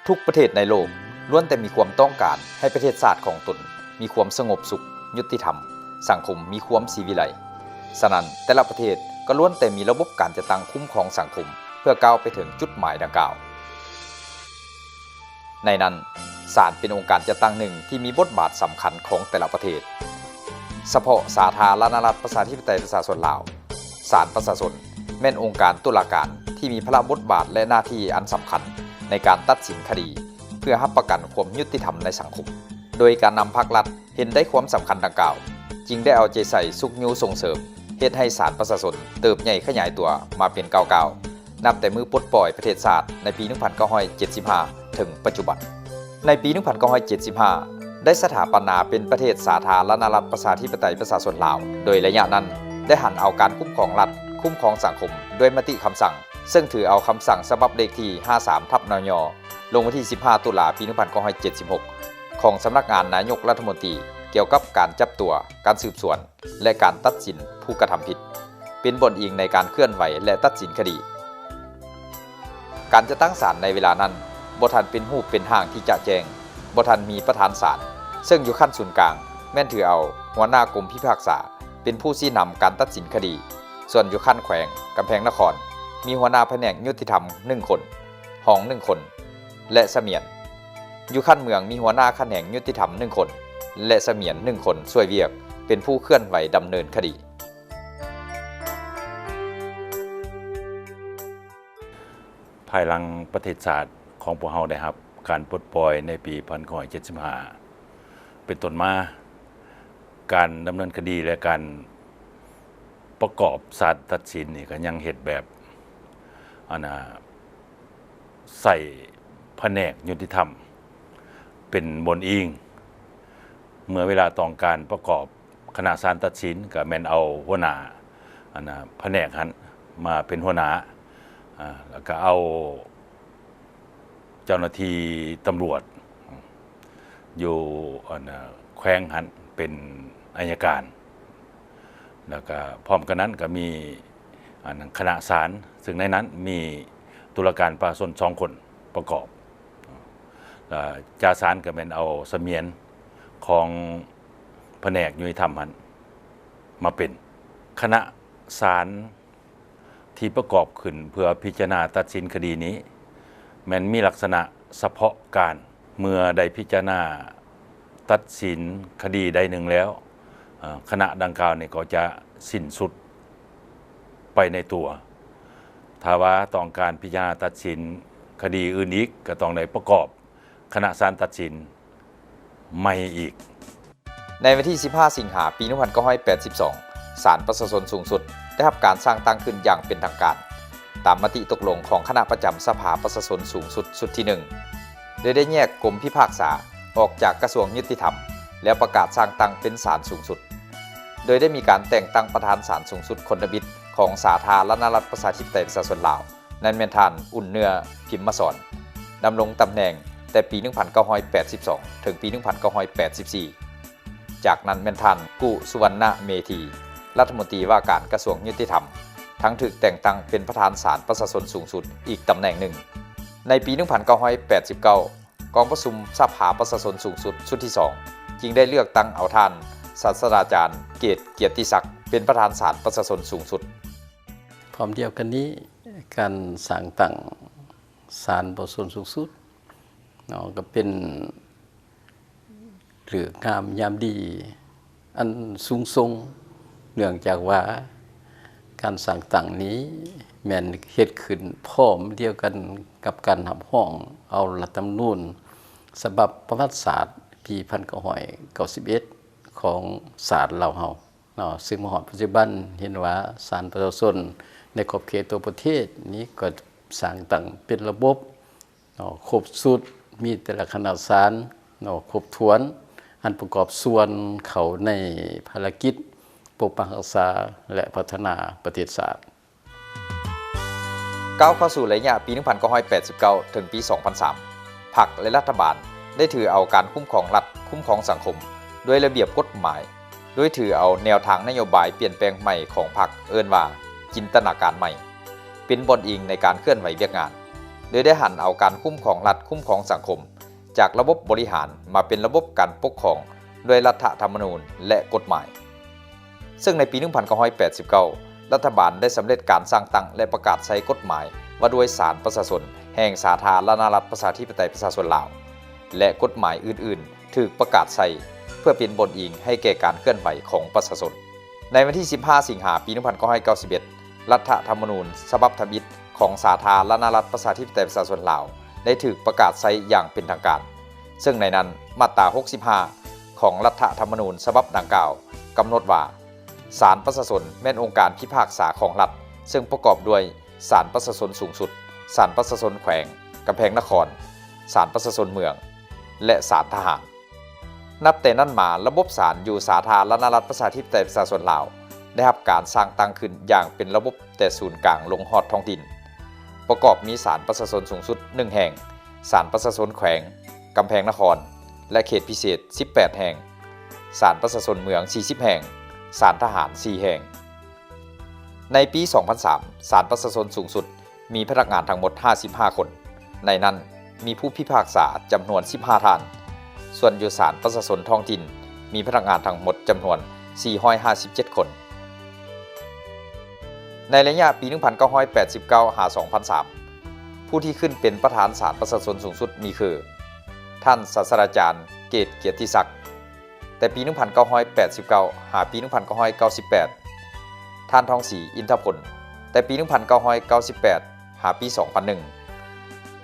ທຸກປະເທດໃນໂລກລ້ວນແຕ່ມີຄວາມຕ້ອງການໃຫ້ປະເທດຊາດຂອງຕົນມີຄວາມສະຫງົບສຸກ, ຍຸຕິທຳ, ສັງຄົມມີຄວາມສີວິໄລ. ສະນັ້ນ, ແຕ່ລະປະເທດກໍລ້ວນແຕ່ມີລະບົບການຈັດຕັ້ງຄຸ້ມຄອງສັງຄົມເພື່ອກ້າວໄປເຖິງຈຸດໝາຍດັ່ງກ່າວ. ໃນນັ້ນ, ສານເປັນອົງການຈັດຕັ້ງໜຶ່ງທີ່ມີບົດບາດສຳຄັນຂອງແຕ່ລະປະເທດ. ສະເພາະສາທາລະນະລັດ ປະຊາທິປະໄຕ ປະຊາຊົນລາວ, ສານປະຊາຊົນແມ່ນອົງການຕຸລາການທີ່ມີພາລະບົດບາດ ແລະ ໜ້າທີ່ອັນສຳຄັນໃນການຕັດສິນຄະດີ ເພື່ອຮັບປະກັນຄວາມຍຸຕິທຳໃນສັງຄົມ. ໂດຍການນຳພັກລັດເຫັນໄດ້ຄວາມສຳຄັນດັ່ງກ່າວ, ຈຶ່ງໄດ້ເອົາໃຈໃສ່ຊຸກຍູ້ສົ່ງເສີມ ເຮັດໃຫ້ສານປະຊາຊົນເຕີບໃຫຍ່ຂະຫຍາຍຕົວມາເປັນກ້າວໆ. ນັບແຕ່ມື້ປົດປ່ອຍປະເທດຊາດໃນປີໜຶ່ງພັນເກົ້າຮ້ອຍເຈັດສິບຫ້າ ເຖິງປັດຈຸບັນ. ໃນປີໜຶ່ງພັນເກົ້າຮ້ອຍເຈັດສິບຫ້າ ໄດ້ສະຖາປະນາເປັນປະເທດສາທາລະນະລັດ ປະຊາທິປະໄຕ ປະຊາຊົນລາວ, ໂດຍໄລຍະນັ້ນໄດ້ຫັນເອົາການຄຸ້ມຄອງລັດ, ຄຸ້ມຄອງສັງຄົມດ້ວຍມະຕິຄຳສັ່ງ, ເຊິ່ງຖືເອົາຄຳສັ່ງສະບັບເລກທີຫ້າສາມ ທັບ ນຍ ລົງວັນທີສິບຫ້າ ຕຸລາ ປີໜຶ່ງພັນເກົ້າຮ້ອຍເຈັດສິບຫົກ ຂອງສຳນັກງານນາຍົກລັດຖະມົນຕີ ກ່ຽວກັບການຈັບຕົວ, ການສືບສວນ ແລະ ການຕັດສິນຜູ້ກະທຳຜິດ ເປັນບ່ອນອີງໃນການເຄື່ອນໄຫວ ແລະ ຕັດສິນຄະດີ. ການຈັດຕັ້ງສານໃນເວລານັ້ນບໍ່ທັນເປັນຮູບເປັນຮ່າງທີ່ຈະແຈ້ງ, ບໍ່ທັນມີປະທານສານ, ເຊິ່ງຢູ່ຂັ້ນສູນກາງແມ່ນຖືເອົາຫົວໜ້າກົມພິພາກສາເປັນຜູ້ຊີ້ນຳການຕັດສິນຄະດີ, ສ່ວນຢູ່ຂັ້ນແຂວງກຳແພງນະຄອນ ມີຫົວໜ້າພະແນກຍຸຕິທຳໜຶ່ງຄົນ, ຮອງໜຶ່ງຄົນ ແລະ ສະໝຽນ. ຢູ່ຂັ້ນເມືອງມີຫົວໜ້າຂະແໜງຍຸຕິທຳໜຶ່ງຄົນ ແລະ ສະໝຽນໜຶ່ງຄົນຊ່ວຍວຽກ ເປັນຜູ້ເຄື່ອນໄຫວດຳເນີນຄະດີ. ພາຍຫຼັງປະເທດຊາດຂອງພວກເຮົາໄດ້ຮັບການປົດປ່ອຍໃນປີໜຶ່ງພັນເກົ້າຮ້ອຍເຈັດສິບຫ້າເປັນຕົ້ນມາ, ການດຳເນີນຄະດີ ແລະ ການປະກອບສານຕັດສິນນີ້ກໍຍັງເຮັດແບບ ອັນນ່າ ໃຊ້ພະແນກຍຸຕິທຳເປັນບ່ອນອີງ. ເມື່ອເວລາຕ້ອງການປະກອບຄະນະສານຕັດສິນ ກໍແມ່ນເອົາຫົວໜ້າ ອັນນ່າ ພະແນກຫັ້ນມາເປັນຫົວໜ້າ, ອາ ແລ້ວກໍເອົາເຈົ້າໜ້າທີ່ຕຳຫຼວດຢູ່ ອັນນ່າ ແຂວງຫັ້ນເປັນໄອຍະການ. ແລ້ວກະພ້ອມກັນນັ້ນກະມີ ອັນ ຄະນະສານ ຊຶ່ງໃນນັ້ນມີຕຸລາການປະຊາຊົນສອງຄົນປະກອບ. ແລ້ວຈ່າສານກະແມ່ນເອົາສະໝຽນຂອງພະແນກຍຸຕິທຳຫັ້ນມາເປັນ. ຄະນະສານ ທີ່ປະກອບຂຶ້ນເພື່ອພິຈາລະນາຕັດສິນຄະດີນີ້ ແມ່ນມີລັກສະນະສະເພາະການ. ເມື່ອໄດ້ພິຈາລະນາຕັດສິນຄະດີໃດໜຶ່ງແລ້ວ, ເອີ່, ຄະນະດັ່ງກ່າວນີ້ກໍຈະສິ້ນສຸດໄປໃນຕົວ. ຖ້າວ່າຕ້ອງການພິຈາລະນາຕັດສິນຄະດີອື່ນອີກ, ກໍຕ້ອງໄດ້ປະກອບຄະນະສານຕັດສິນໃໝ່ອີກ. ໃນວັນທີສິບຫ້າ ສິງຫາ ປີໜຶ່ງພັນເກົ້າຮ້ອຍແປດສິບສອງ ສານປະຊາຊົນສູງສຸດໄດ້ຮັບການສ້າງຕັ້ງຂຶ້ນຢ່າງເປັນທາງການ ຕາມມະຕິຕົກລົງຂອງຄະນະປະຈຳສະພາປະຊາຊົນສູງສຸດຊຸດທີໜຶ່ງ ໂດຍໄດ້ແຍກກົມພິພາກສາອອກຈາກກະຊວງຍຸຕິທຳ ແລ້ວປະກາດສ້າງຕັ້ງເປັນສານສູງສຸດ, ໂດຍໄດ້ມີການແຕ່ງຕັ້ງປະທານສານສູງສຸດຄົນທຳອິດຂອງສາທາລະນະລັດ ປະຊາທິປະໄຕ ປະຊາຊົນລາວ ນັ້ນແມ່ນທ່ານ ອຸ່ນເນື້ອ ພິມມະສອນ ດຳລົງຕຳແໜ່ງແຕ່ປີໜຶ່ງພັນເກົ້າຮ້ອຍແປດສິບສອງ ເຖິງປີໜຶ່ງພັນເກົ້າຮ້ອຍແປດສິບສີ່. ຈາກນັ້ນແມ່ນທ່ານ ກຸ ສຸວັນນະເມທີ ລັດຖະມົນຕີວ່າການກະຊວງຍຸຕິທຳ ທັງຖືກແຕ່ງຕັ້ງເປັນປະທານສານປະຊາຊົນສູງສຸດອີກຕຳແໜ່ງໜຶ່ງ. ໃນປີໜຶ່ງພັນເກົ້າຮ້ອຍແປດສິບເກົ້າ ກອງປະຊຸມສະພາປະຊາຊົນສູງສຸດຊຸດທີສອງ ຈຶ່ງໄດ້ເລືອກຕັ້ງເອົາທ່ານ ສາດສະດາຈານ ເກດ ກຽດຕິສັກ ເປັນປະທານສານປະຊາຊົນສູງສຸດ. ພ້ອມດຽວກັນນີ້, ການສ້າງຕັ້ງສານປະຊາຊົນສູງສຸດເນາະ ກໍເປັນເລີກງາມຍາມດີອັນສູງສົ່ງ, ເນື່ອງຈາກວ່າການສ້າງຕັ້ງນີ້ແມ່ນເຮັດຂຶ້ນພ້ອມດຽວກັນກັບການຮັບຮອງເອົາລັດຖະທຳມະນູນສະບັບປະຫວັດສາດປີໜຶ່ງພັນເກົ້າຮ້ອຍເກົ້າສິບເອັດ ຂອງຊາດລາວເຮົາເນາະ, ຊຶ່ງມາຮອດປັດຈຸບັນເຫັນວ່າສານປະຊາຊົນໃນຂອບເຂດທົ່ວປະເທດນີ້ກໍສ້າງຕັ້ງເປັນລະບົບເນາະ ຄົບຊຸດ, ມີແຕ່ລະຄະນະສານເນາະ ຄົບຖ້ວນ, ອັນປະກອບສ່ວນເຂົ້າໃນພາລະກິດປົກປັກຮັກສາ ແລະ ພັດທະນາປະເທດຊາດ. ກ້າວເຂົ້າສູ່ໄລຍະປີໜຶ່ງພັນເກົ້າຮ້ອຍແປດສິບເກົ້າ ເຖິງປີສອງພັນສາມ ພັກ ແລະ ລັດຖະບານໄດ້ຖືເອົາການຄຸ້ມຄອງລັດ, ຄຸ້ມຄອງສັງຄົມ ດ້ວຍລະບຽບກົດໝາຍ, ໂດຍຖືເອົາແນວທາງນະໂຍບາຍປ່ຽນແປງໃໝ່ຂອງພັກ ເອີ້ນວ່າ ຈິນຕະນາການໃໝ່ ເປັນບ່ອນອີງໃນການເຄື່ອນໄຫວວຽກງານ. ໂດຍໄດ້ຫັນເອົາການຄຸ້ມຄອງລັດ, ຄຸ້ມຄອງສັງຄົມ ຈາກລະບົບບໍລິຫານມາເປັນລະບົບການປົກຄອງດ້ວຍລັດຖະທຳມະນູນ ແລະ ກົດໝາຍ. ເຊິ່ງໃນປີໜຶ່ງພັນເກົ້າຮ້ອຍແປດສິບເກົ້າ ລັດຖະບານໄດ້ສຳເລັດການສ້າງຕັ້ງ ແລະ ປະກາດໃຊ້ກົດໝາຍວ່າດ້ວຍສານປະຊາຊົນແຫ່ງສາທາລະນະລັດ ປະຊາທິປະໄຕ ປະຊາຊົນລາວ ແລະ ກົດໝາຍອື່ນໆ ຖືກປະກາດໃຊ້ເພື່ອເປັນບ່ອນອີງໃຫ້ແກ່ການເຄື່ອນໄຫວຂອງປະຊາຊົນ. ໃນວັນທີສິບຫ້າ ສິງຫາ ປີໜຶ່ງພັນເກົ້າຮ້ອຍເກົ້າສິບເອັດ ລັດຖະທຳມະນູນສະບັບທຳອິດຂອງສາທາລະນະລັດ ປະຊາທິປະໄຕ ປະຊາຊົນລາວ ໄດ້ຖືກປະກາດໃຊ້ຢ່າງເປັນທາງການ, ເຊິ່ງໃນນັ້ນ ມາດຕາຫົກສິບຫ້າ ຂອງລັດຖະທຳມະນູນສະບັບດັ່ງກ່າວ ກຳນົດວ່າ ສານປະຊາຊົນແມ່ນອົງການພິພາກສາຂອງລັດ, ເຊິ່ງປະກອບດ້ວຍສານປະຊາຊົນສູງສຸດ, ສານປະຊາຊົນແຂວງ, ກຳແພງນະຄອນ, ສານປະຊາຊົນເມືອງ ແລະ ສານທະຫານ. ນັບແຕ່ນັ້ນມາ, ລະບົບສານຢູ່ສາທາລະນະລັດ ປະຊາທິປະໄຕ ປະຊາຊົນລາວ ໄດ້ຮັບການສ້າງຕັ້ງຂຶ້ນຢ່າງເປັນລະບົບແຕ່ສູນກາງລົງຮອດທ້ອງຖິ່ນ, ປະກອບມີສານປະຊາຊົນສູງສຸດໜຶ່ງແຫ່ງ, ສານປະຊາຊົນແຂວງ, ກຳແພງນະຄອນ ແລະ ເຂດພິເສດສິບແປດແຫ່ງ, ສານປະຊາຊົນເມືອງສີ່ສິບແຫ່ງ, ສານທະຫານສີ່ແຫ່ງ. ໃນປີສອງພັນສາມ ສານປະຊາຊົນສູງສຸດມີພະນັກງານທັງໝົດຫ້າສິບຫ້າຄົນ, ໃນນັ້ນມີຜູ້ພິພາກສາຈຳນວນສິບຫ້າທ່ານ, ສ່ວນຢູ່ສານປະຊາຊົນທ້ອງຖິ່ນມີພະນັກງານທັງໝົດຈຳນວນສີ່ຮ້ອຍຫ້າສິບເຈັດຄົນ. ໃນໄລຍະປີໜຶ່ງພັນເກົ້າຮ້ອຍແປດສິບເກົ້າ ຫາ ສອງພັນສາມ ຜູ້ທີ່ຂຶ້ນເປັນປະທານສານປະຊາຊົນສູງສຸດມີຄື ທ່ານສາດສະດາຈານ ເກດ ກຽດຕິສັກ ແຕ່ປີໜຶ່ງພັນເກົ້າຮ້ອຍແປດສິບເກົ້າ ຫາປີໜຶ່ງພັນເກົ້າຮ້ອຍເກົ້າສິບແປດ, ທ່ານ ທອງສີ ອິນທະພົນ ແຕ່ປີໜຶ່ງພັນເກົ້າຮ້ອຍເກົ້າສິບແປດ ຫາປີສອງພັນໜຶ່ງ,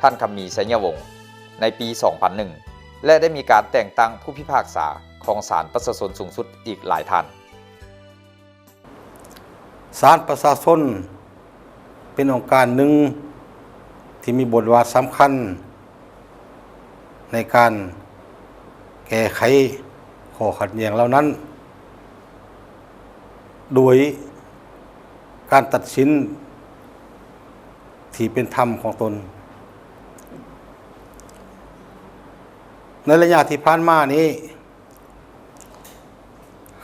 ທ່ານ ຄຳມີ ໄຊຍະວົງ ໃນປີສອງພັນໜຶ່ງ ແລະ ໄດ້ມີການແຕ່ງຕັ້ງຜູ້ພິພາກສາຂອງສານປະຊາຊົນສູງສຸດອີກຫຼາຍທ່ານ. ສານປະຊາຊົນເປັນອົງການໜຶ່ງທີ່ມີບົດບາດສຳຄັນໃນການແກ້ໄຂຂໍ້ຂັດແຍ່ງເຫຼົ່ານັ້ນ ໂດຍການຕັດສິນທີ່ເປັນທຳຂອງຕົນ. ໃນໄລຍະທີ່ຜ່ານມານີ້,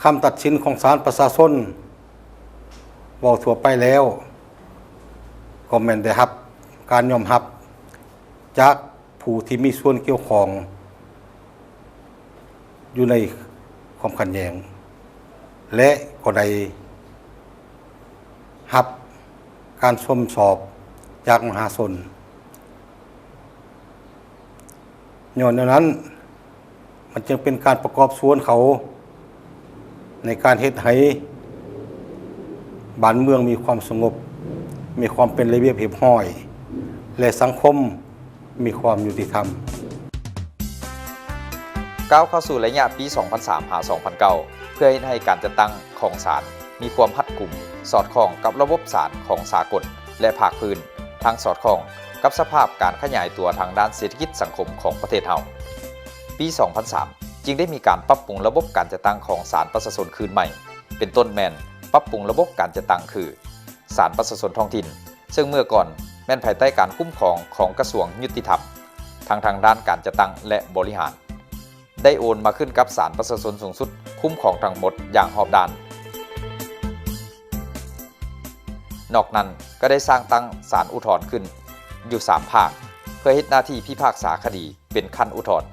ຄຳຕັດສິນຂອງສານປະຊາຊົນ ເວົ້າທົ່ວໄປແລ້ວ ກໍແມ່ນໄດ້ຮັບການຍອມຮັບຈາກຜູ້ທີ່ມີສ່ວນກ່ຽວຂ້ອງຢູ່ໃນຄວາມຂັດແຍ່ງ ແລະ ກໍໄດ້ຮັບການຊົມຊອບຈາກມະຫາຊົນ. ຍ້ອນແນວນັ້ນ, ມັນຈຶ່ງເປັນການປະກອບສ່ວນເຂົ້າໃນການເຮັດໃຫ້ບ້ານເມືອງມີຄວາມສະຫງົບ, ມີຄວາມເປັນລະບຽບຮຽບຮ້ອຍ ແລະ ສັງຄົມມີຄວາມຍຸຕິທຳ. ກ້າວເຂົ້າສູ່ໄລຍະປີສອງພັນສາມ ຫາ ສອງພັນເກົ້າ ເພື່ອເຮັດໃຫ້ການຈັດຕັ້ງຂອງສານ ມີຄວາມຮັດກຸມ, ສອດຄ່ອງກັບລະບົບສານຂອງສາກົນ ແລະ ພາກພື້ນ, ທັງສອດຄ່ອງກັບສະພາບການຂະຫຍາຍຕົວທາງດ້ານເສດຖະກິດສັງຄົມຂອງປະເທດເຮົາ. ປີສອງພັນສາມ ຈຶ່ງໄດ້ມີການປັບປຸງລະບົບການຈັດຕັ້ງຂອງສານປະຊາຊົນຄືນໃໝ່, ເປັນຕົ້ນແມ່ນປັບປຸງລະບົບການຈັດຕັ້ງຄື ສານປະຊາຊົນທ້ອງຖິ່ນ, ເຊິ່ງເມື່ອກ່ອນແມ່ນພາຍໃຕ້ການຄຸ້ມຄອງຂອງກະຊວງຍຸຕິທຳ, ທັງທາງດ້ານການຈັດຕັ້ງ ແລະ ບໍລິຫານ. ໄດ້ໂອນມາຂຶ້ນກັບສານປະຊາຊົນສູງສຸດຄຸ້ມຄອງທັງໝົດຢ່າງຮອບດ້ານ. ນອກນັ້ນກໍໄດ້ສ້າງຕັ້ງສານອຸທອນຂຶ້ນຢູ່ສາມພາກ ເພື່ອເຮັດໜ້າທີ່ພິພາກສາຄະດີເປັນຂັ້ນອຸທອນ,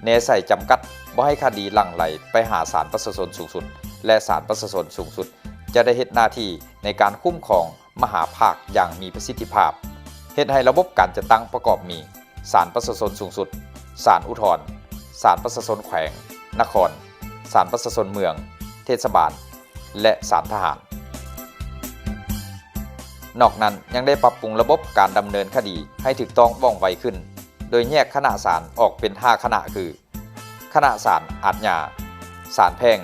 ແນໃສ່ຈຳກັດບໍ່ໃຫ້ຄະດີຫຼັ່ງໄຫຼໄປຫາສານປະຊາຊົນສູງສຸດ ແລະ ສານປະຊາຊົນສູງສຸດຈະໄດ້ເຮັດໜ້າທີ່ໃນການຄຸ້ມຄອງ ມະຫາພາກຢ່າງມີປະສິດທິພາບ, ເຮັດໃຫ້ລະບົບການຈັດຕັ້ງປະກອບມີ ສານປະຊາຊົນສູງສຸດ, ສານອຸທອນ, ສານປະຊາຊົນແຂວງ, ນະຄອນ, ສານປະຊາຊົນເມືອງ, ເທດສະບານ ແລະ ສານທະຫານ. ນອກນັ້ນຍັງໄດ້ປັບປຸງລະບົບການດຳເນີນຄະດີໃຫ້ຖືກຕ້ອງວ່ອງໄວຂຶ້ນ, ໂດຍແຍກຄະນະສານອອກເປັນຫ້າຄະນະຄື ຄະນະສານອາດຍາ, ສານແພ່ງ,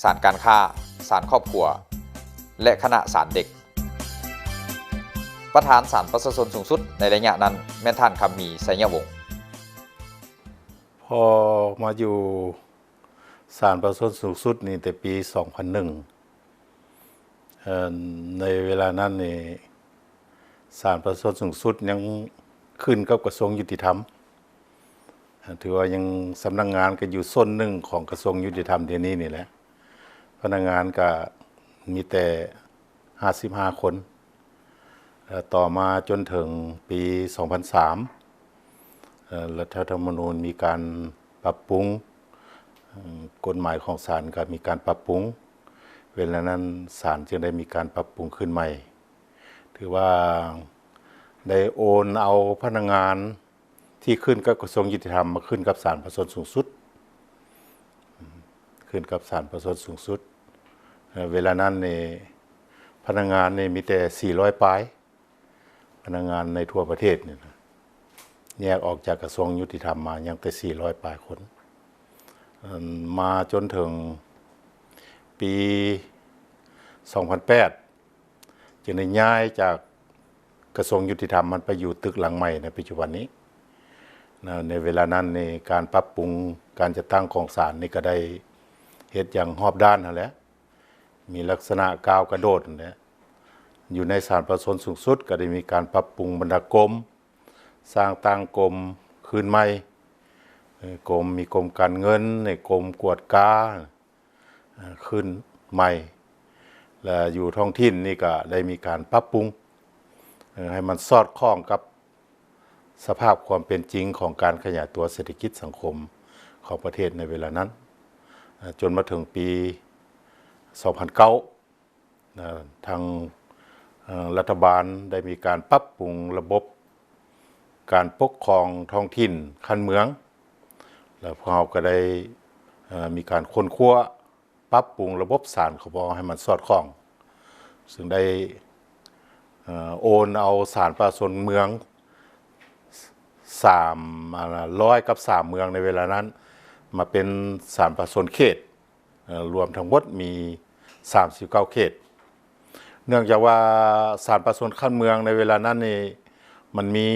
ສານການຄ້າ, ສານຄອບຄົວ ແລະ ຄະນະສານເດັກ. ປະທານສານປະຊາຊົນສູງສຸດໃນໄລຍະນັ້ນແມ່ນທ່ານ ຄຳມີ ໄຊຍະວົງ. ພໍມາຢູ່ສານປະຊາຊົນສູງສຸດນີ້ແຕ່ປີສອງພັນໜຶ່ງ ເອີ່ ໃນເວລານັ້ນນີ້ ສານປະຊາຊົນສູງສຸດຍັງຂຶ້ນກັບກະຊວງຍຸຕິທຳ. ຖືວ່າຍັງ ສຳນັກງານກໍຢູ່ໂຊນໜຶ່ງຂອງກະຊວງຍຸຕິທຳດຽວນີ້ນີ້ແຫຼະ. ພະນັກງານກໍມີແຕ່ຫ້າສິບຫ້າຄົນ. ແລະ ຕໍ່ມາຈົນເຖິງປີສອງພັນສາມ ເອີ່ ລັດຖະທຳມະນູນມີການປັບປຸງ, ເອີ່ ກົດໝາຍຂອງສານກໍມີການປັບປຸງ, ເວລານັ້ນສານຈຶ່ງໄດ້ມີການປັບປຸງຄືນໃໝ່. ຖືວ່າໄດ້ໂອນເອົາພະນັກງານ ທີ່ຂຶ້ນກັບກະຊວງຍຸຕິທຳມາຂຶ້ນກັບສານປະຊາຊົນສູງສຸດ, ຂຶ້ນກັບສານປະຊາຊົນສູງສຸດ. ເອີ່ ເວລານັ້ນນີ້ພະນັກງານນີ້ມີແຕ່ສີ່ຮ້ອຍປາຍ, ພະນັກງານໃນທົ່ວປະເທດນີ້ນະ ແຍກອອກຈາກກະຊວງຍຸຕິທຳມາຍັງແຕ່ສີ່ຮ້ອຍປາຍຄົນ. ເອີ່ມ ມາຈົນເຖິງປີສອງພັນແປດ ຈຶ່ງໄດ້ຍ້າຍຈາກກະຊວງຍຸຕິທຳ ມັນໄປຢູ່ຕຶກຫຼັງໃໝ່ໃນປັດຈຸບັນນີ້ນະ. ໃນເວລານັ້ນນີ້ ການປັບປຸງການຈັດຕັ້ງຂອງສານນີ້ກໍໄດ້ເຮັດຢ່າງຮອບດ້ານຫັ້ນແຫຼະ, ມີລັກສະນະກ້າວກະໂດດຫັ້ນແຫຼະ. ຢູ່ໃນສານປະຊາຊົນສູງສຸດກໍໄດ້ມີການປັບປຸງບັນດາກົມ, ສ້າງຕັ້ງກົມຄືນໃໝ່, ເອີ່ ກົມ ມີກົມການເງິນ, ໃນກົມກວດກາ ເອີ່ ຂຶ້ນໃໝ່ ແລະ ຢູ່ທ້ອງຖິ່ນນີ້ກໍໄດ້ມີການປັບປຸງ ເອີ່ ໃຫ້ມັນສອດຄ່ອງກັບສະພາບຄວາມເປັນຈິງຂອງການຂະຫຍາຍຕົວເສດຖະກິດສັງຄົມຂອງປະເທດໃນເວລານັ້ນ. ເອີ່ ຈົນມາເຖິງປີສອງພັນເກົ້າ ເອີ່ ທາງ ເອີ່ ລັດຖະບານໄດ້ມີການປັບປຸງລະບົບການປົກຄອງທ້ອງຖິ່ນຂັ້ນເມືອງ ແລະ ພວກເຮົາກໍໄດ້ ເອີ່ ມີການຄົ້ນຄວ້າປັບປຸງລະບົບສານຂອງພວກເຮົາໃຫ້ມັນສອດຄ່ອງ, ຊຶ່ງໄດ້ ເອີ່ ໂອນເອົາສານປະຊາຊົນເມືອງສາມ ອາ ຮ້ອຍກັບສາມເມືອງໃນເວລານັ້ນ ມາເປັນສານປະຊາຊົນເຂດ. ເອີ່ ລວມທັງໝົດມີສາມສິບເກົ້າເຂດ. ເນື່ອງຈາກວ່າສານປະຊາຊົນຂັ້ນເມືອງໃນເວລານັ້ນນີ້ ມັນມີ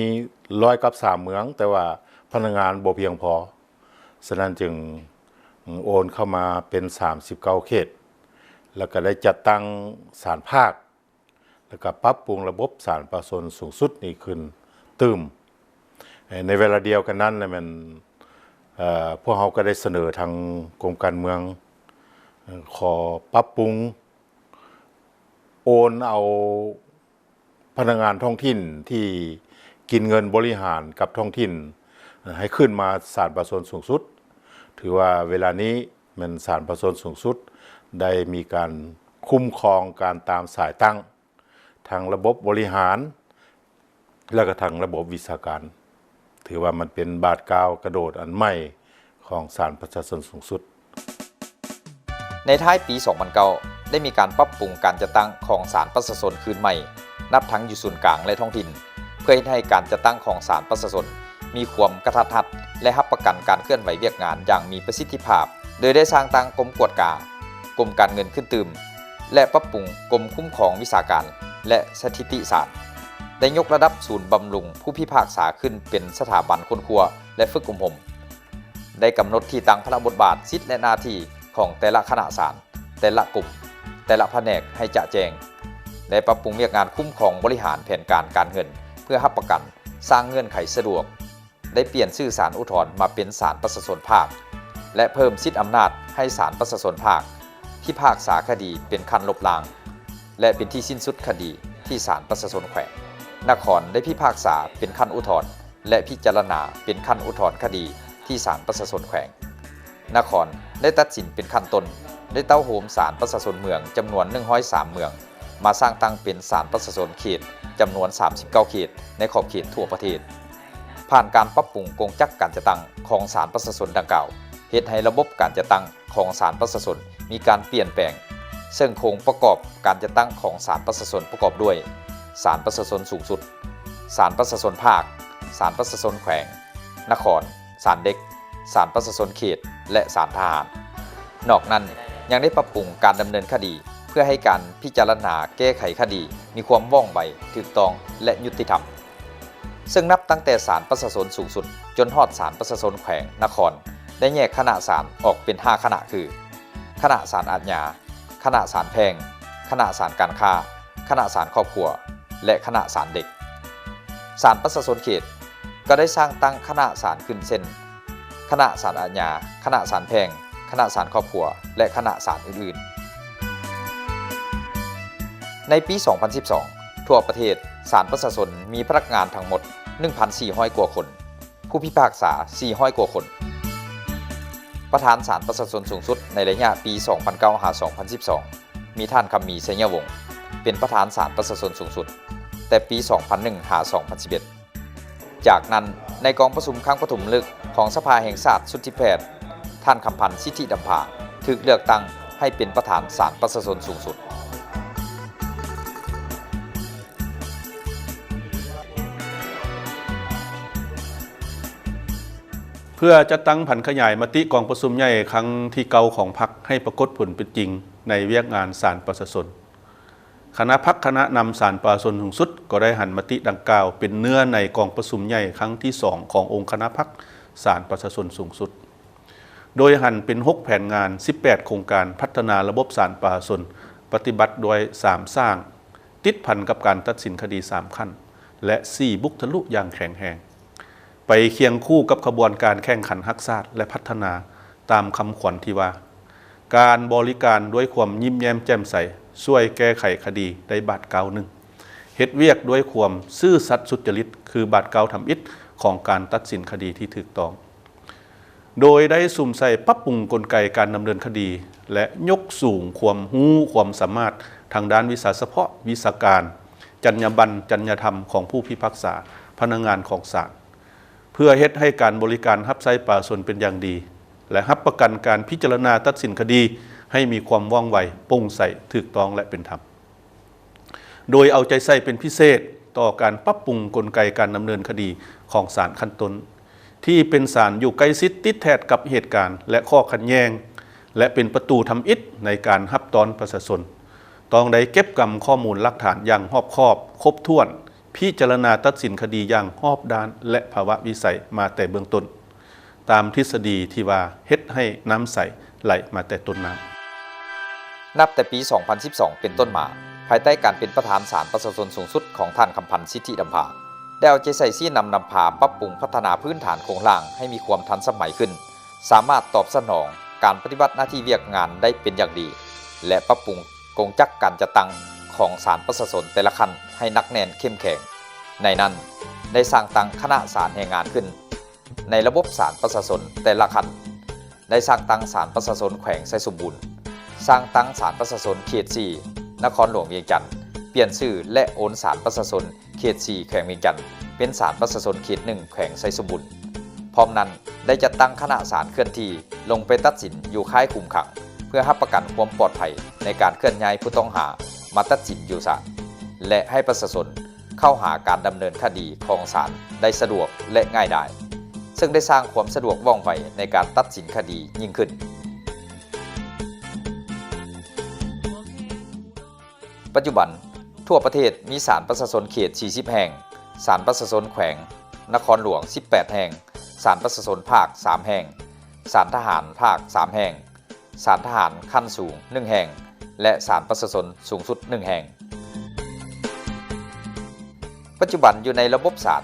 ຮ້ອຍກັບສາມເມືອງ, ແຕ່ວ່າພະນັກງານບໍ່ພຽງພໍ, ສະນັ້ນຈຶ່ງໂອນເຂົ້າມາເປັນສາມສິບເກົ້າເຂດ ແລ້ວກໍໄດ້ຈັດຕັ້ງສານພາກ ແລ້ວກໍປັບປຸງລະບົບສານປະຊາຊົນສູງສຸດນີ້ຂຶ້ນຕື່ມ. ໃນເວລາດຽວກັນນັ້ນແມ່ນ ເອີ່ ພວກເຮົາກໍໄດ້ສະເໜີທາງກົມການເມືອງ ເອີ່ ຂໍປັບປຸງ ໂອນເອົາພະນັກງານທ້ອງຖິ່ນທີ່ກິນເງິນບໍລິຫານກັບທ້ອງຖິ່ນ ເອີ່ ໃຫ້ຂຶ້ນມາສານປະຊາຊົນສູງສຸດ. ຖືວ່າເວລານີ້ ແມ່ນສານປະຊາຊົນສູງສຸດໄດ້ມີການຄຸ້ມຄອງການຕາມສາຍຕັ້ງ ທັງລະບົບບໍລິຫານ ແລະ ກະທັງລະບົບວິຊາການ. ຖືວ່າມັນເປັນບາດກ້າວກະໂດດອັນໃໝ່ຂອງສານປະຊາຊົນສູງສຸດ. ໃນທ້າຍປີສອງພັນເກົ້າ ໄດ້ມີການປັບປຸງການຈັດຕັ້ງຂອງສານປະຊາຊົນຄືນໃໝ່, ນັບທັງຢູ່ສູນກາງ ແລະ ທ້ອງຖິ່ນ, ເພື່ອເຮັດໃຫ້ການຈັດຕັ້ງຂອງສານປະຊາຊົນ ມີຄວາມກະທັດຮັດ ແລະ ຮັບປະກັນການເຄື່ອນໄຫວວຽກງານຢ່າງມີປະສິດທິພາບ, ໂດຍໄດ້ສ້າງຕັ້ງກົມກວດກາ, ກົມການເງິນຂຶ້ນຕື່ມ ແລະ ປັບປຸງກົມຄຸ້ມຄອງວິຊາການ ແລະ ສະຖິຕິສານ, ໄດ້ຍົກລະດັບສູນບຳລຸງຜູ້ພິພາກສາຂຶ້ນເປັນສະຖາບັນຄົ້ນຄວ້າ ແລະ ຝຶກອົບຮົມ, ໄດ້ກຳນົດທີ່ຕັ້ງ, ພາລະບົດບາດ, ສິດ ແລະ ໜ້າທີ່ຂອງແຕ່ລະຄະນະສານ, ແຕ່ລະກົມ, ແຕ່ລະພະແນກໃຫ້ຈະແຈ້ງ, ໄດ້ປັບປຸງວຽກງານຄຸ້ມຄອງບໍລິຫານແຜນການການເງິນ ເພື່ອຮັບປະກັນ, ສ້າງເງື່ອນໄຂສະດວກ, ໄດ້ປ່ຽນຊື່ສານອຸທອນມາເປັນສານປະຊາຊົນພາກ ແລະ ເພີ່ມສິດອຳນາດໃຫ້ສານປະຊາຊົນພາກ ພິພາກສາຄະດີເປັນຂັ້ນລົບລ້າງ ແລະ ເປັນທີ່ສິ້ນສຸດຄະດີທີ່ສານປະຊາຊົນແຂວງ. ນະຄອນໄດ້ພິພາກສາເປັນຂັ້ນອຸທອນ ແລະ ພິຈາລະນາເປັນຂັ້ນອຸທອນຄະດີທີ່ສານປະຊາຊົນແຂວງ. ນະຄອນໄດ້ຕັດສິນເປັນຂັ້ນຕົ້ນ, ໄດ້ເຕົ້າໂຮມສານປະຊາຊົນເມືອງຈຳນວນໜຶ່ງຮ້ອຍສາມເມືອງ, ມາສ້າງຕັ້ງເປັນສານປະຊາຊົນເຂດຈຳນວນສາມສິບເກົ້າເຂດໃນຂອບເຂດທົ່ວປະເທດ. ຜ່ານການປັບປຸງກົງຈັກການຈັດຕັ້ງຂອງສານປະຊາຊົນດັ່ງກ່າວ, ເຮັດໃຫ້ລະບົບການຈັດຕັ້ງຂອງສານປະຊາຊົນມີການປ່ຽນແປງ, ເຊິ່ງໂຄງປະກອບການຈັດຕັ້ງຂອງສານປະຊາຊົນປະກອບດ້ວຍ ສານປະຊາຊົນສູງສຸດ, ສານປະຊາຊົນພາກ, ສານປະຊາຊົນແຂວງ, ນະຄອນ, ສານເດັກ, ສານປະຊາຊົນເຂດ ແລະ ສານທະຫານ. ນອກນັ້ນ ຍັງໄດ້ປັບປຸງການດຳເນີນຄະດີ ເພື່ອໃຫ້ການພິຈາລະນາແກ້ໄຂຄະດີມີຄວາມວ່ອງໄວ, ຖືກຕ້ອງ ແລະ ຍຸຕິທຳ. ເຊິ່ງນັບຕັ້ງແຕ່ສານປະຊາຊົນສູງສຸດຈົນຮອດສານປະຊາຊົນແຂວງ, ນະຄອນ ໄດ້ແຍກຄະນະສານອອກເປັນຫ້າຄະນະຄື ຄະນະສານອາຍາ, ຄະນະສານແພ່ງ, ຄະນະສານການຄ້າ, ຄະນະສານຄອບຄົວ ແລະ ຄະນະສານເດັກ. ສານປະຊາຊົນເຂດກໍໄດ້ສ້າງຕັ້ງຄະນະສານຂຶ້ນເຊັ່ນ ຄະນະສານອາຍາ, ຄະນະສານແພ່ງ, ຄະນະສານຄອບຄົວ ແລະ ຄະນະສານອື່ນໆ. ໃນປີສອງພັນສິບສອງ ທົ່ວປະເທດ ສານປະຊາຊົນມີພະນັກງານທັງໝົດ ໜຶ່ງພັນສີ່ຮ້ອຍກວ່າຄົນ, ຜູ້ພິພາກສາ ສີ່ຮ້ອຍກວ່າຄົນ. ປະທານສານປະຊາຊົນສູງສຸດໃນໄລຍະປີ ສອງພັນເກົ້າ ຫາ ສອງພັນສິບສອງ ມີທ່ານ ຄຳມີ ໄຊຍະວົງ ເປັນປະທານສານປະຊາຊົນສູງສຸດ ແຕ່ປີ ສອງພັນໜຶ່ງ ຫາ ສອງພັນສິບເອັດ. ຈາກນັ້ນ, ໃນກອງປະຊຸມຄັ້ງປະຖົມມະລຶກຂອງສະພາແຫ່ງຊາດຊຸດທີແປດ, ທ່ານ ຄຳພັນ ສິດທິດຳພາ ຖືກເລືອກຕັ້ງໃຫ້ເປັນປະທານສານປະຊາຊົນສູງສຸດ. ເພື່ອຈັດຕັ້ງຜັນຂະຫຍາຍມະຕິກອງປະຊຸມໃຫຍ່ຄັ້ງທີເກົ້າຂອງພັກໃຫ້ປາກົດຜົນເປັນຈິງໃນວຽກງານສານປະຊາຊົນ, ຄະນະພັກຄະນະນຳສານປະຊາຊົນສູງສຸດກໍໄດ້ຫັນມະຕິດັ່ງກ່າວເປັນເນື້ອໃນກອງປະຊຸມໃຫຍ່ຄັ້ງທີສອງຂອງອົງຄະນະພັກສານປະຊາຊົນສູງສຸດ, ໂດຍຫັນເປັນຫົກແຜນງານ, ສິບແປດໂຄງການພັດທະນາລະບົບສານປະຊາຊົນ, ປະຕິບັດດ້ວຍສາມສ້າງ, ຕິດພັນກັບການຕັດສິນຄະດີສາມຂັ້ນ ແລະ ສີ່ບຸກທະລຸຢ່າງແຂງແຮງ, ໄປຄຽງຄູ່ກັບຂະບວນການແຂ່ງຂັນຮັກຊາດ ແລະ ພັດທະນາ ຕາມຄຳຂວັນທີ່ວ່າ ການບໍລິການດ້ວຍຄວາມຍິ້ມແຍ້ມແຈ່ມໃສ, ຊ່ວຍແກ້ໄຂຄະດີໄດ້ບາດກ້າວໜຶ່ງ, ເຮັດວຽກດ້ວຍຄວາມຊື່ສັດສຸດຈະລິດ ຄືບາດກ້າວທຳອິດຂອງການຕັດສິນຄະດີທີ່ຖືກຕ້ອງ. ໂດຍໄດ້ສຸມໃສ່ປັບປຸງກົນໄກການດຳເນີນຄະດີ ແລະ ຍົກສູງຄວາມຮູ້ຄວາມສາມາດທາງດ້ານວິຊາສະເພາະ, ວິຊາການ, ຈັນຍາບັນ, ຈັນຍາທຳຂອງຜູ້ພິພາກສາ, ພະນັກງານຂອງສານ, ເພື່ອເຮັດໃຫ້ການບໍລິການຮັບໃຊ້ປະຊາຊົນເປັນຢ່າງດີ ແລະ ຮັບປະກັນການພິຈາລະນາຕັດສິນຄະດີໃຫ້ມີຄວາມວ່ອງໄວ, ໂປ່ງໃສ, ຖືກຕ້ອງ ແລະ ເປັນທຳ. ໂດຍເອົາໃຈໃສ່ເປັນພິເສດຕໍ່ການປັບປຸງກົນໄກການດຳເນີນຄະດີຂອງສານຂັ້ນຕົ້ນ ທີ່ເປັນສານຢູ່ໃກ້ຊິດຕິດແທດກັບເຫດການ ແລະ ຂໍ້ຂັດແຍ່ງ ແລະ ເປັນປະຕູທຳອິດໃນການຮັບຕ້ອນປະຊາຊົນ. ຕ້ອງໄດ້ເກັບກຳຂໍ້ມູນຫຼັກຖານຢ່າງຮອບຄອບ, ຄົບຖ້ວນ, ພິຈາລະນາຕັດສິນຄະດີຢ່າງຮອບດ້ານ ແລະ ພາວະວິໄສມາແຕ່ເບື້ອງຕົ້ນ. ຕາມທິດສະດີທີ່ວ່າເຮັດໃຫ້ນ້ຳໃສໄຫຼມາແຕ່ຕົ້ນນ້ຳ. ນັບແຕ່ປີສອງພັນສິບສອງເປັນຕົ້ນມາ, ພາຍໃຕ້ການເປັນປະທານສານປະຊາຊົນສູງສຸດຂອງທ່ານ ຄຳພັນ ສິດທິດຳພາ ໄດ້ເອົາໃຈໃສ່ຊີ້ນຳນຳພາປັບປຸງພັດທະນາພື້ນຖານໂຄງລ່າງໃຫ້ມີຄວາມທັນສະໄໝຂຶ້ນ, ສາມາດຕອບສະໜອງການປະຕິບັດໜ້າທີ່ວຽກງານໄດ້ເປັນຢ່າງດີ ແລະ ປັບປຸງກົງຈັກການຈັດຕັ້ງຂອງສານປະຊາຊົນແຕ່ລະຂັ້ນໃຫ້ໜັກແໜ້ນເຂັ້ມແຂງ. ໃນນັ້ນ, ໄດ້ສ້າງຕັ້ງຄະນະສານແຮງງານຂຶ້ນ ໃນລະບົບສານປະຊາຊົນແຕ່ລະຂັ້ນ, ໄດ້ສ້າງຕັ້ງສານປະຊາຊົນແຂວງໄຊສົມບູນ, ສ້າງຕັ້ງສານປະຊາຊົນເຂດສີ່ ນະຄອນຫຼວງວຽງຈັນ, ປ່ຽນຊື່ ແລະ ໂອນສານປະຊາຊົນເຂດສີ່ ແຂວງວຽງຈັນ ເປັນສານປະຊາຊົນເຂດໜຶ່ງ ແຂວງໄຊສົມບູນ. ພ້ອມນັ້ນ, ໄດ້ຈັດຕັ້ງຄະນະສານເຄື່ອນທີ່ລົງໄປຕັດສິນຢູ່ຄ້າຍຄຸມຂັງ ເພື່ອຮັບປະກັນຄວາມປອດໄພໃນການເຄື່ອນຍ້າຍຜູ້ຕ້ອງຫາມາຕັດສິນຢູ່ສານ ແລະ ໃຫ້ປະຊາຊົນ ເຂົ້າຫາການດຳເນີນຄະດີຂອງສານໄດ້ສະດວກ ແລະ ງ່າຍດາຍ, ເຊິ່ງໄດ້ສ້າງຄວາມສະດວກວ່ອງໄວໃນການຕັດສິນຄະດີຍິ່ງຂຶ້ນ. ປັດຈຸບັນ, ທົ່ວປະເທດມີສານປະຊາຊົນເຂດສີ່ສິບແຫ່ງ, ສານປະຊາຊົນແຂວງນະຄອນຫຼວງສິບແປດແຫ່ງ, ສານປະຊາຊົນພາກສາມແຫ່ງ, ສານທະຫານພາກສາມແຫ່ງ, ສານທະຫານຂັ້ນສູງໜຶ່ງແຫ່ງ ແລະ ສານປະຊາຊົນສູງສຸດໜຶ່ງແຫ່ງ. ປັດຈຸບັນຢູ່ໃນລະບົບສານ,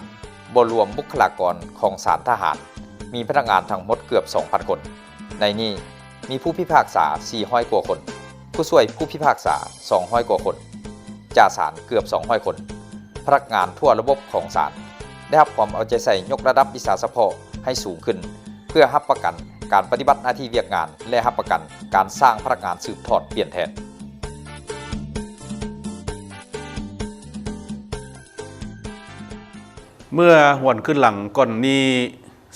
ບໍ່ລວມບຸກຄະລາກອນຂອງສານທະຫານ, ມີພະນັກງານທັງໝົດເກືອບສອງພັນຄົນ. ໃນນີ້ມີຜູ້ພິພາກສາສີ່ຮ້ອຍກວ່າຄົນ, ຜູ້ຊ່ວຍຜູ້ພິພາກສາສອງຮ້ອຍກວ່າຄົນ, ຈ່າສານເກືອບສອງຮ້ອຍຄົນ. ພະນັກງານທົ່ວລະບົບຂອງສານໄດ້ຮັບຄວາມເອົາໃຈໃສ່ຍົກລະດັບວິຊາສະເພາະໃຫ້ສູງຂຶ້ນ ເພື່ອຮັບປະກັນການປະຕິບັດໜ້າທີ່ວຽກງານ ແລະ ຮັບປະກັນການສ້າງພະນັກງານສືບທອດປ່ຽນແທນ. ເມື່ອຫວນຄືນຫຼັງກ່ອນນີ້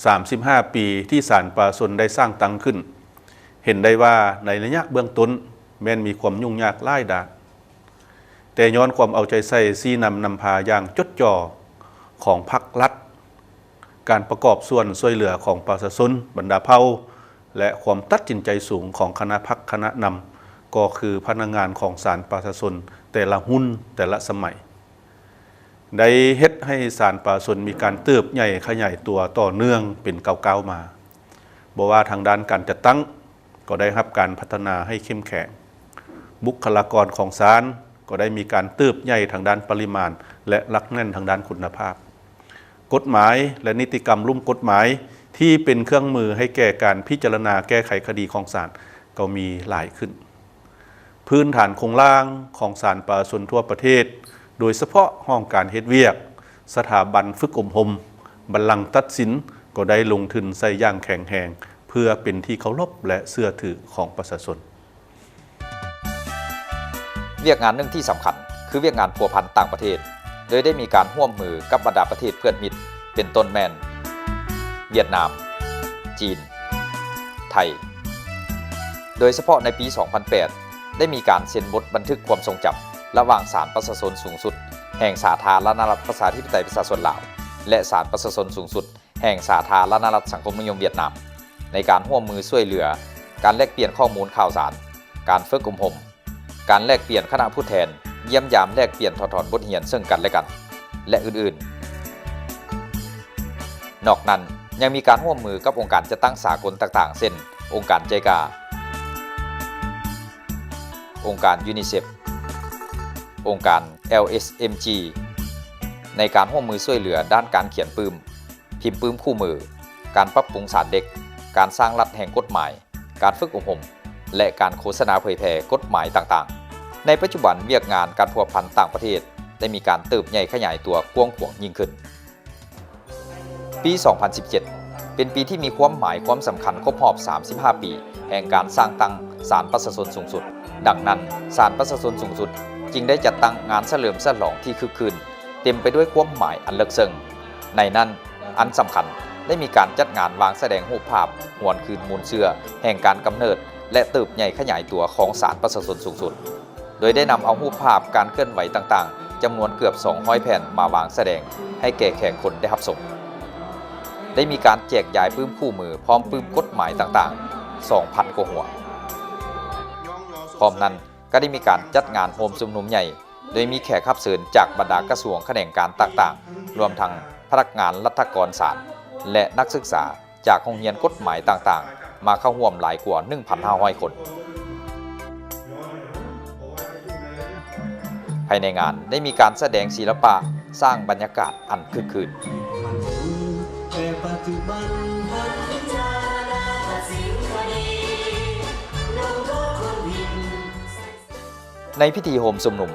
ສາມສິບຫ້າປີທີ່ສານປະຊາຊົນໄດ້ສ້າງຕັ້ງຂຶ້ນ, ເຫັນໄດ້ວ່າໃນໄລຍະເບື້ອງຕົ້ນແມ່ນມີຄວາມຫຍຸ້ງຍາກຫຼາຍດ້ານ, ແຕ່ຍ້ອນຄວາມເອົາໃຈໃສ່ຊີ້ນຳນຳພາຢ່າງຈົດຈໍ່ຂອງພັກລັດ, ການປະກອບສ່ວນຊ່ວຍເຫຼືອຂອງປະຊາຊົນບັນດາເຜົ່າ ແລະ ຄວາມຕັດສິນໃຈສູງຂອງຄະນະພັກຄະນະນຳ ກໍຄືພະນັກງານຂອງສານປະຊາຊົນແຕ່ລະຮຸ່ນແຕ່ລະສະໄໝ ໄດ້ເຮັດໃຫ້ສານປະຊາຊົນມີການເຕີບໃຫຍ່ຂະຫຍາຍຕົວຕໍ່ເນື່ອງເປັນກ້າວໆມາ. ບໍ່ວ່າທາງດ້ານການຈັດຕັ້ງກໍໄດ້ຮັບການພັດທະນາໃຫ້ເຂັ້ມແຂງ, ບຸກຄະລາກອນຂອງສານກໍໄດ້ມີການເຕີບໃຫຍ່ທາງດ້ານປະລິມານ ແລະ ຫຼັກແໜ້ນທາງດ້ານຄຸນນະພາບ. ກົດໝາຍ ແລະ ນິຕິກຳລຸ່ມກົດໝາຍທີ່ເປັນເຄື່ອງມືໃຫ້ແກ່ການພິຈາລະນາແກ້ໄຂຄະດີຂອງສານກໍມີຫຼາຍຂຶ້ນ. ພື້ນຖານໂຄງລ່າງຂອງສານປະຊາຊົນທົ່ວປະເທດ ໂດຍສະເພາະຫ້ອງການເຮັດວຽກ, ສະຖາບັນຝຶກອົບຮົມ, ບັນລັງຕັດສິນ ກໍໄດ້ລົງທຶນໃສ່ຢ່າງແຂງແຮງ ເພື່ອເປັນທີ່ເຄົາລົບ ແລະ ເຊື່ອຖືຂອງປະຊາຊົນ. ວຽກງານໜຶ່ງທີ່ສຳຄັນ ຄືວຽກງານພົວພັນຕ່າງປະເທດ, ໂດຍໄດ້ມີການຮ່ວມມືກັບບັນດາປະເທດເພື່ອນມິດ ເປັນຕົ້ນແມ່ນ ຫວຽດນາມ, ຈີນ, ໄທ. ໂດຍສະເພາະໃນປີສອງພັນແປດ ໄດ້ມີການເຊັນບົດບັນທຶກຄວາມຊົງຈຳ ລະຫວ່າງສານປະຊາຊົນສູງສຸດ ແຫ່ງສາທາລະນະລັດປະຊາທິປະໄຕປະຊາຊົນລາວ ແລະ ສານປະຊາຊົນສູງສຸດ ແຫ່ງສາທາລະນະລັດສັງຄົມນິຍົມຫວຽດນາມ ໃນການຮ່ວມມືຊ່ວຍເຫຼືອ ການແລກປ່ຽນຂໍ້ມູນຂ່າວສານ, ການຝຶກອົບຮົມ, ການແລກປ່ຽນຄະນະຜູ້ແທນ, ຢ້ຽມຢາມແລກປ່ຽນຖອດຖອນບົດຮຽນເຊິ່ງກັນແລະກັນ ແລະ ອື່ນໆ. ນອກນັ້ນ ຍັງມີການຮ່ວມມືກັບອົງການຈັດຕັ້ງສາກົນຕ່າງໆ ເຊັ່ນ ອົງການໄຈກາ, ອົງການຢູນິເຊັບ, ອົງການ ແອລເອັສເອັມຈີ ໃນການຮ່ວມມືຊ່ວຍເຫຼືອດ້ານການຂຽນປຶ້ມ, ພິມປຶ້ມຄູ່ມື, ການປັບປຸງສານເດັກ, ການສ້າງລັດແຫ່ງກົດໝາຍ, ການຝຶກອົບຮົມ ແລະ ການໂຄສະນາເຜີຍແຜ່ກົດໝາຍຕ່າງໆ. ໃນປັດຈຸບັນ ວຽກງານການພົວພັນຕ່າງປະເທດ ໄດ້ມີການເຕີບໃຫຍ່ຂະຫຍາຍຕົວກວ້າງຂວາງຍິ່ງຂຶ້ນ. ປີສອງພັນສິບເຈັດ ເປັນປີທີ່ມີຄວາມໝາຍຄວາມສຳຄັນຄົບຮອບສາມສິບຫ້າປີ ແຫ່ງການສ້າງຕັ້ງສານປະຊາຊົນສູງສຸດ. ດັ່ງນັ້ນ, ສານປະຊາຊົນສູງສຸດຈຶ່ງໄດ້ຈັດຕັ້ງງານສະເຫຼີມສະຫຼອງທີ່ຄຶກຄື້ນ, ເຕັມໄປດ້ວຍຄວາມໝາຍອັນເລິກເຊິ່ງ. ໃນນັ້ນ, ອັນສຳຄັນ, ໄດ້ມີການຈັດງານວາງສະແດງຮູບພາບຫວນຄືນມູນເຊື້ອແຫ່ງການກຳເນີດ ແລະ ເຕີບໃຫຍ່ຂະຫຍາຍຕົວຂອງສານປະຊາຊົນສູງສຸດ, ໂດຍໄດ້ນຳເອົາຮູບພາບການເຄື່ອນໄຫວຕ່າງໆ ຈຳນວນເກືອບສອງຮ້ອຍແຜ່ນມາວາງສະແດງໃຫ້ແກ່ແຂກຄົນໄດ້ຮັບຊົມ. ໄດ້ມີການແຈກຢາຍປຶ້ມຄູ່ມື ພ້ອມປຶ້ມກົດໝາຍຕ່າງໆ ສອງພັນກວ່າຫົວ. ພ້ອມນັ້ນ, ກໍໄດ້ມີການຈັດງານໂຮມຊຸມນຸມໃຫຍ່ ໂດຍມີແຂກຮັບເຊີນຈາກບັນດາກະຊວງຂະແໜງການຕ່າງໆ, ລວມທັງພະນັກງານລັດຖະກອນສານ ແລະ ນັກສຶກສາຈາກໂຮງຮຽນກົດໝາຍຕ່າງໆ ມາເຂົ້າຮ່ວມຫຼາຍກວ່າໜຶ່ງພັນຫ້າຮ້ອຍຄົນ. ພາຍໃນງານໄດ້ມີການສະແດງສິລະປະ ສ້າງບັນຍາກາດອັນຄຶກຄື້ນ. ໃນພິທີໂຮມຊຸມນຸມ,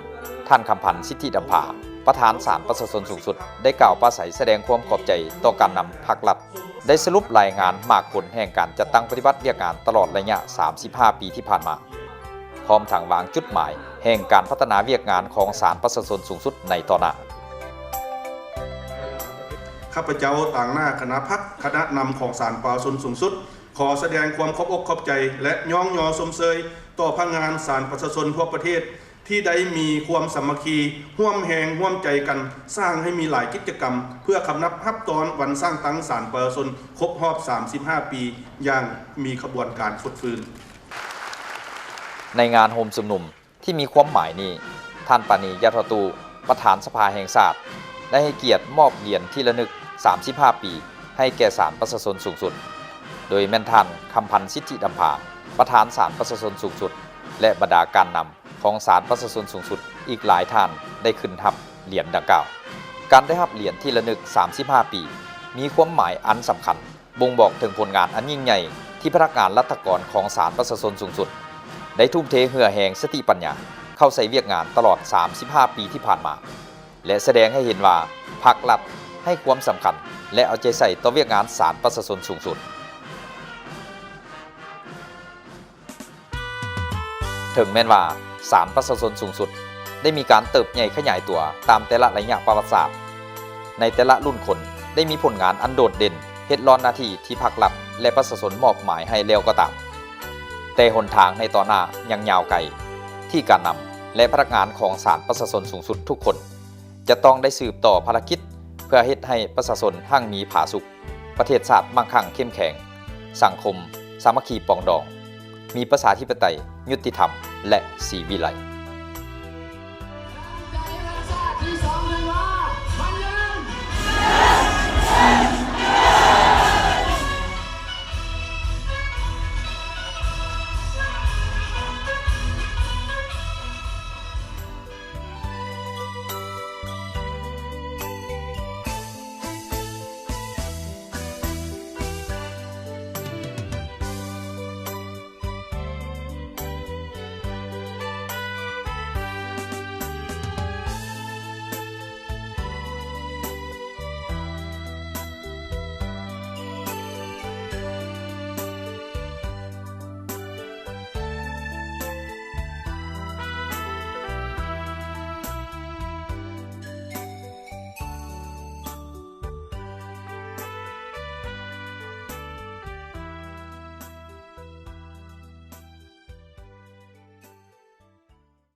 ທ່ານ ຄຳພັນ ສິດທິດຳພາ ປະທານສານປະຊາຊົນສູງສຸດ ໄດ້ກ່າວປາໄສສະແດງຄວາມຂອບໃຈຕໍ່ການນຳພັກລັດ, ໄດ້ສະຫຼຸບລາຍງານໝາກຜົນແຫ່ງການຈັດຕັ້ງປະຕິບັດວຽກງານຕະຫຼອດໄລຍະສາມສິບຫ້າປີທີ່ຜ່ານມາ, ພ້ອມທັງວາງຈຸດໝາຍແຫ່ງການພັດທະນາວຽກງານຂອງສານປະຊາຊົນສູງສຸດໃນຕໍ່ໜ້າ. ຂ້າພະເຈົ້າ ຕາງໜ້າຄະນະພັກ, ຄະນະນຳຂອງສານປະຊາຊົນສູງສຸດ ຂໍສະແດງຄວາມຂອບອົກຂອບໃຈ ແລະ ຍ້ອງຍໍຊົມເຊີຍຕໍ່ພະນັກງານສານປະຊາຊົນທົ່ວປະເທດ ທີ່ໄດ້ມີຄວາມສາມັກຄີ ຮ່ວມແຮງຮ່ວມໃຈກັນ ສ້າງໃຫ້ມີຫຼາຍກິດຈະກຳ ເພື່ອຄຳນັບຮັບຕ້ອນວັນສ້າງຕັ້ງສານປະຊາຊົນຄົບຮອບສາມສິບຫ້າປີ ຢ່າງມີຂະບວນການຟົດຟື້ນ. ໃນງານໂຮມຊຸມນຸມ ທີ່ມີຄວາມໝາຍນີ້, ທ່ານ ປານີ ຢາທໍ່ຕູ້ ປະທານສະພາແຫ່ງຊາດ ໄດ້ໃຫ້ກຽດມອບຫຼຽນທີ່ລະນຶກສາມສິບຫ້າປີ ໃຫ້ແກ່ສານປະຊາຊົນສູງສຸດ, ໂດຍແມ່ນທ່ານ ຄຳພັນ ສິດທິດຳພາ ປະທານສານປະຊາຊົນສູງສຸດ ແລະ ບັນດາການນຳຂອງສານປະຊາຊົນສູງສຸດອີກຫຼາຍທ່ານໄດ້ຂຶ້ນຮັບຫຼຽນດັ່ງກ່າວ. ການໄດ້ຮັບຫຼຽນທີ່ລະນຶກສາມສິບຫ້າປີ ມີຄວາມໝາຍອັນສຳຄັນ ບົ່ງບອກເຖິງຜົນງານອັນຍິ່ງໃຫຍ່ທີ່ພະນັກງານລັດຖະກອນຂອງສານປະຊາຊົນສູງສຸດ ໄດ້ທຸ່ມເທເຫື່ອແຮງສະຕິປັນຍາເຂົ້າໃສ່ວຽກງານຕະຫຼອດສາມສິບຫ້າປີທີ່ຜ່ານມາ ແລະ ສະແດງໃຫ້ເຫັນວ່າພັກລັດໃຫ້ຄວາມສຳຄັນ ແລະ ເອົາໃຈໃສ່ຕໍ່ວຽກງານສານປະຊາຊົນສູງສຸດ. ເຖິງແມ່ນວ່າສານປະຊາຊົນສູງສຸດໄດ້ມີການເຕີບໃຫຍ່ຂະຫຍາຍຕົວຕາມແຕ່ລະໄລຍະປະຫວັດສາດ, ໃນແຕ່ລະລຸ້ນຄົນໄດ້ມີຜົນງານອັນໂດດເດັ່ນ ເຮັດລ້ອນໜ້າທີ່ທີ່ພັກລັດ ແລະ ປະຊາຊົນມອບໝາຍໃຫ້ແລ້ວກໍຕາມ, ແຕ່ຫົນທາງໃນຕໍ່ໜ້າຍັງຍາວໄກ ທີ່ການນຳ ແລະ ພະນັກງານຂອງສານປະຊາຊົນສູງສຸດທຸກຄົນ ຈະຕ້ອງໄດ້ສືບຕໍ່ພາລະກິດ ເພື່ອເຮັດໃຫ້ປະຊາຊົນຮັ່ງມີຜາສຸກ, ປະເທດຊາດໝັ້ງຄັ່ງເຂັ້ມແຂງ, ສັງຄົມສາມັກຄີປອງດອງ, ມີປະຊາທິປະໄຕ, ຍຸຕິທຳ ແລະ ສີວິໄລ.